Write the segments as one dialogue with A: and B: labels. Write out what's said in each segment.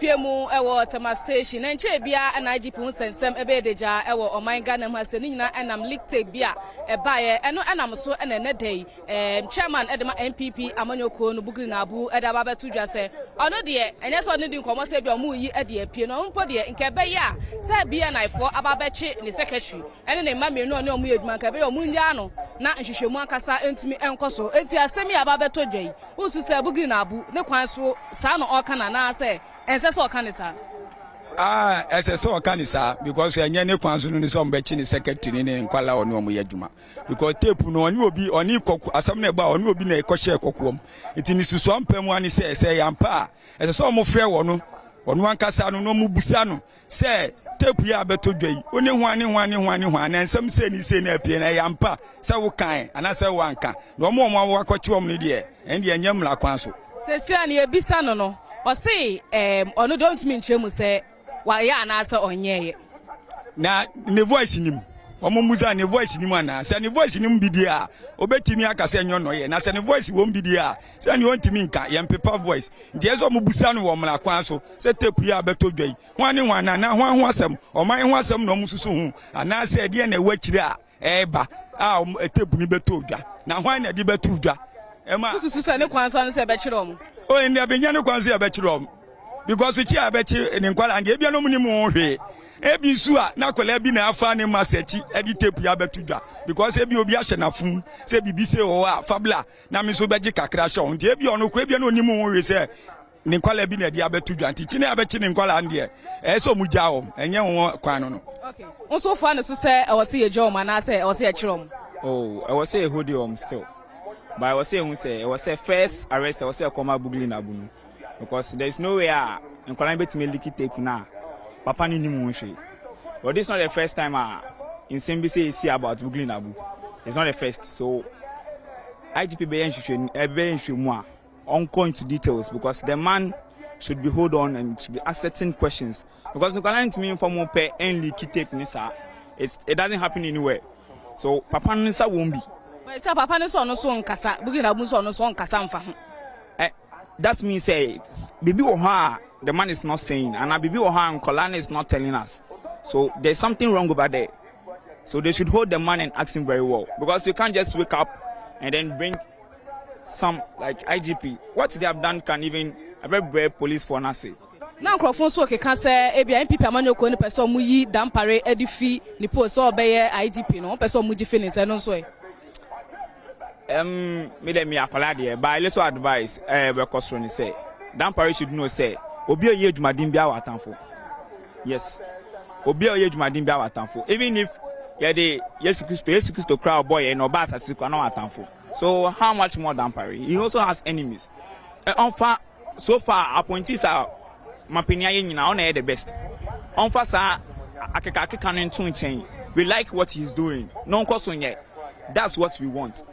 A: Yɛbɛpie mu wɔ Tema Station na nkyɛɛ biara na IGP ho nsɛnsɛm ɛbɛyɛ dagya wɔ ɔman Ghana mu ha sɛ ne nyinaa ɛnam leak tape bi a ɛbaeɛ. Ɛno ɛnam so na ɛnɛ da yi chairman de ma NPP amanyɔkuo no Bugri Naabu de aba abɛto dwa sɛ ɔno deɛ ɛnyɛ sɛ ɔne di nkɔmmɔ sɛ bi a ɔmo yi de apue no, ɔno mpo deɛ nka ɛbɛyɛ a sɛ BNI foɔ aba abɛkye ne secretary ɛne ne mma mmienu a ɔne ɔmo yɛ adwuma, nka ɛbɛyɛ ɔmo nnyaa no na nhwehwɛmu ankasa ntumi nkɔ so. Enti asɛm yi a aba abɛtɔ dwa yi, wosu sɛ Bugri Naabu ne kwan so saa na ɔreka no anaasɛ ɛnsɛ sɛ ɔka ne saa?
B: Ah, ɛsɛ sɛ ɔka ne saa because ɛnyɛ ne kwan so no ne sɛ ɔmbɛkye ne secretary ne ne nkwala ɔne ɔmo yɛ adwuma, because tape no ɔne obi ɔne kɔkɔ asɛm no ɛba a, ɔne obi na ɛkɔhyɛ kɔkɔɔ mu. Nti ne susua mpa mu ane sɛ ɛyɛ ampa a, ɛsɛ sɛ ɔmo frɛ wɔ no ɔno ankasa no na ɔmo busa no sɛ tape yi a bɛtɔ dwa yi, wo ne hwan ne hwan ne hwan ne hwan na nsɛm sei ne sei na apie na ɛyɛ ampa sɛ wokae anaasɛ woanka? Na ɔmo akɔkye wɔn no deɛ, ɛn deɛ ɛnyɛ mmara kwan so.
A: Sɛsi a ne yɛbisa no, ɔse ɔno deɛ ɔntumi nkyerɛ mu sɛ wayɛ anaasɛ ɔnyɛɛyɛ.
B: Na ne voice nim, wɔn musa ne voice nim anaa? Sɛ ne voice nim bi deɛ a, obetumi aka sɛ ɛnyɛ ɔnɔ yɛ, na sɛ ne voice wɔm bi deɛ a, sɛ ne ɔntumi nka yɛn pepa voice. Nti ɛsɛ ɔmo busa no wɔ mmara kwan so sɛ tape yi a bɛtɔ dwa yi, hwan ne hwan na hwan ho asɛm, ɔman ho asɛm na ɔmo susu ho, anaasɛ ɛdeɛ na ɛwɔ akyire a ɛɛba a ɔmo tape ni bɛtɔ dwa, na hwan na ɛde bɛtɔ dwa ɛma?
A: Wosusu sɛ ne kwan so ano sɛ ɛbɛkyerɛ ɔmo?
B: O, ndɛ bɛnya ne kwan so yɛ bɛkyerɛ ɔmo, because kyi a bɛkye ne nkwalaa deɛ, ebia no ɔmo nim ho hwee. Ebi nso a na akwadaa bi na afa ne ma sɛkyi ɛde tape yi abɛto dwa, because ebi obi ahyɛ n'afum sɛ biribi se wɔ hɔ a fabla na me nso bɛgye kakra hyɛ wɔn. Nti ebi ɔno kora, ebi no onim ho hwee sɛ ne nkwalaa bi na ɛde abɛto dwa. Nti kyi ne abɛkye ne nkwalaa no deɛ, ɛyɛ sɛ ɔmo gya wɔn, ɛnyɛ wɔn kwan no.
A: Okay, nso fa ne so sɛ ɛwɔ sɛ yɛgya wɔn anaasɛ ɛwɔ sɛ yɛkyerɛ wɔn?
C: Oh, ɛwɔ sɛ yɛhold wɔn still, but ɛwɔ sɛ ehu sɛ ɛwɔ sɛ first arrest ɛwɔ sɛ ɛkɔma Bugli Naabu no, because there is no way a nkwadaa no bɛtumi leak tape na papa no nim ho hwee. But this is not the first time a nsɛm bi sɛ esi about Bugli Naabu. It's not the first. So IGP bɛyɛ nhwehwɛ, ɛbɛyɛ nhwehwɛmu a ɔnkɔ into details, because the man should be hold on and should be asked certain questions, because nkwadaa no ntumi nfa mu pɛ ɛnleak tape ne saa. It doesn't happen anywhere, so papa no nsa wɔn bi.
A: Sɛ papa no sɛ ɔno so nkasa, Bugri Naabu nso ɔno so ɔnkasa mfa ho.
C: That means say biribi wɔ hɔ a the man is not saying, and biribi wɔ hɔ a nkɔla no is not telling us, so there's something wrong over there. So they should hold the man and ask him very well, because you can't just wake up and then bring some like IGP. What they have done can even ɛbɛbrɛ police for n'ase.
A: Na nkurɔfoɔ nso keka sɛ ebia NPP amanyɔkuo no pɛ sɛ ɔmo yi Dampare de fi ne post sɛ ɔbɛyɛ IGP no, ɔmo pɛ sɛ ɔmo gye fi ne nsa no nso ɛ.
C: Me de, me akwadaa deɛ, by little advice bɛkɔ soro ne sɛ Dampare should know sɛ obi a ɔyɛ adwumaden bi awɔ atamfo. Yes, obi a ɔyɛ adwumaden bi awɔ atamfo. Even if yɛde Yesu Kristo, Yesu Kristo kora ɔbɔ yɛ na ɔba asase kora na ɔwɔ atamfo, so how much more Dampare? He also has enemies. Ɔnfa so far appointees a mapanin ayɛ nyinaa, ɔna yɛ the best. Ɔnfa saa akeka akeka no nto nkyɛn. We like what he is doing na ɔnkɔ so nyɛ. That's what we want.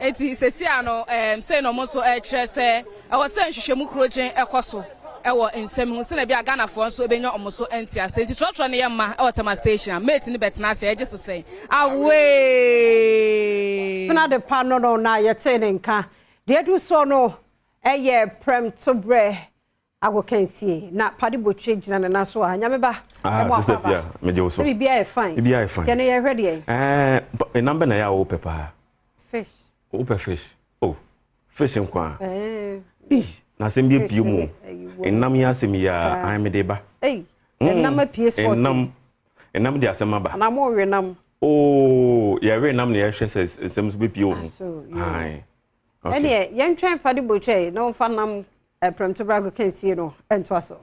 A: Eti sesi ano sɛ na ɔmo nso ɛkyerɛ sɛ ɛwɔ sɛ nhwehwɛmu kurogyen ɛkɔ so ɛwɔ nsɛm ho sɛnɛ bi a Ghanafoɔ nso ebenya ɔmo so nte ase. Nti trɔtrɔ no yɛ mma ɛwɔ Tema Station a mate ne bɛtena ase ɛgye so sɛn awee.
D: Na de pa no na yɛte ne nka deɛ du soɔ no ɛyɛ prɛmtoberɛ agokansie na pade botwe gyina ne nan so a Nyame ba.
E: Ah, Sister Fia, megye wo so.
D: Sɛ biribiara yɛ fine?
E: Biribiara yɛ fine.
D: Tiɛ no, yɛhwɛ deɛ.
E: Ɛnam bɛ na yɛ a wopɛ paa?
D: Fish.
E: Wopɛ fish? Oh, fish nko a? Ih, na asɛm bi apue mu o. Ɛnam yi asɛm yi a, an mede ba.
D: Ei, ɛnam apue sports?
E: Ɛnam, ɛnam de asɛm aba.
D: Anaa mo we nam?
E: Oh, yɛwe nam na yɛhwɛ sɛ nsɛm nso bɛpue wɔ ho. Ae.
D: Okay. Ɛneɛ yɛntwɛn pade botwe na ɔmfa nam prɛmtoberɛ agokansie no ntoa so.